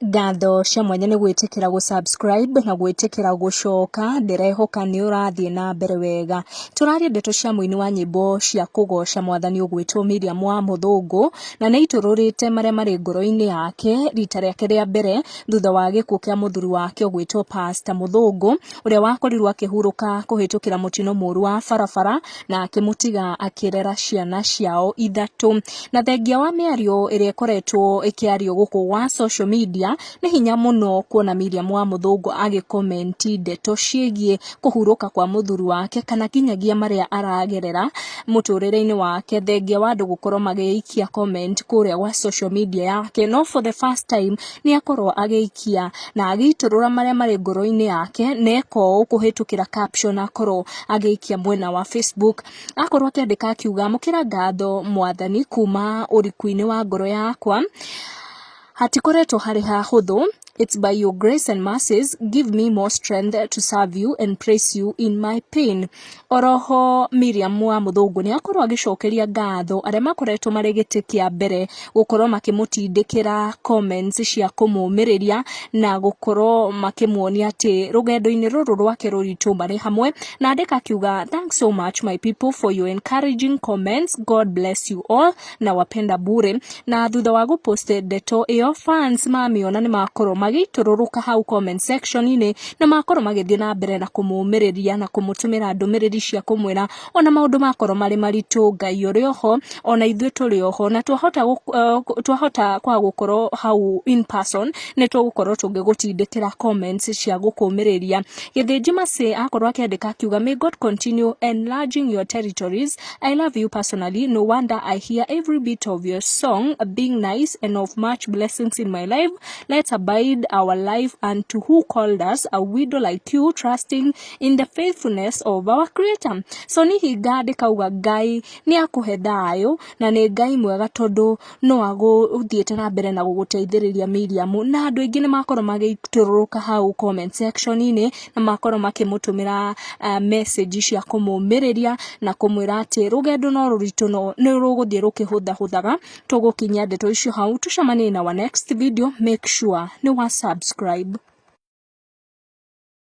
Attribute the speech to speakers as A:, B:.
A: Ngatho cia mwanya nĩ gwĩtĩkĩra gũ subscribe na gwĩtĩkĩra gũcoka, ndĩrehoka nĩ ũrathiĩ na mbere wega. Tũraria ndeto cia mũini wa nyĩmbo cia kũgoca mwathani ũgwĩtwo Miriam wa Mũthũngũ, na nĩ aitũrũrĩte marĩa marĩ ngoro-inĩ yake rita rĩake rĩa mbere thutha wa gĩkuũ kĩa mũthuri wake ũgwĩtwo Pastor Mũthũngũ, ũrĩa wakorirwo akĩhurũka kũhĩtũkĩra mũtino mũru wa barabara na akĩmũtiga akĩrera ciana ciao ithatũ. Na thengia wa mĩario ĩrĩa ĩkoretwo ĩkĩario gũkũ gwa social media, nĩ hinya mũno kuona Miriam wa Mũthũngũ agĩ comment ndeto ciĩgiĩ kũhurũka kwa mũthuri wake kana nginyagia marĩa aragerera mũtũrĩre-inĩ wake, thengia wa andũ gũkorwo magĩikia comment kũrĩa gwa social media yake. No for the first time nĩ akorwo agĩikia na agĩitũrũra marĩa marĩ ngoro-inĩ yake, na eka ũũ kũhĩtũkĩra caption akorwo agĩikia mwena wa Facebook. Akorwo akĩandĩka akiuga, amũkĩra ngatho mwathani kuma ũriku-inĩ wa ngoro yakwa, hatikoretwo harĩ hahũthũ. It's by your grace and mercies, give me more strength to serve you and praise you in my pain. Oroho Miriam wa Mũthũngũ nĩ akorwo agĩcokeria ngatho arĩa makoretwo marĩ gĩtĩ kĩa mbere gũkorwo makĩmũtindĩkĩra comments cia kũmũmĩrĩria na gũkorwo makĩmuonia atĩ rũgendo-inĩ rũrũ rwake rũritũ marĩ hamwe, na andĩka akiuga, "Thanks so much, my people, for your encouraging comments. God bless you all, nawapenda bure." Na thutha wa gũpost ndeto ĩyo, fans mamĩona nĩ makorwo magĩitũrũrũka hau comment section-inĩ na makorwo magĩthiĩ na mbere na kũmũmĩrĩria na kũmũtũmĩra ndũmĩrĩri cia kũmwĩra ona maũndũ makorwo marĩ maritũ, Ngai ũrĩ oho, ona ithuĩ tũrĩ oho, na twahota kwaga gũkorwo hau in person, nĩ tũgũkorwo tũngĩgũtindĩkĩra comments cia gũkũmĩrĩria. Gĩthĩnji Macĩ akorwo akĩandĩka akiuga, "May God continue enlarging your territories. I love you personally. No wonder I hear every bit of your song being nice and of much blessings in my life. Let's abide our life unto who called us, a widow like you, trusting in the faithfulness of our Creator." So nĩ hinga ndĩkauga Ngai nĩ akũhe thayũ na nĩ Ngai mwega tondũ no agũthiĩte na mbere na gũgũteithĩrĩria, Miriam. Na andũ aingĩ nĩ makorwo magĩitũrũrũka hau comment section-inĩ na makorwo makĩmũtũmĩra message cia kũmũmĩrĩria na kũmwĩra atĩ rũgendo no rũritũ, no nĩ rũgũthiĩ rũkĩhũthahũthaga. Tũgũkinyia ndeto icio hau, tũcemanie na our next video. Make sure nĩ wa subscribe.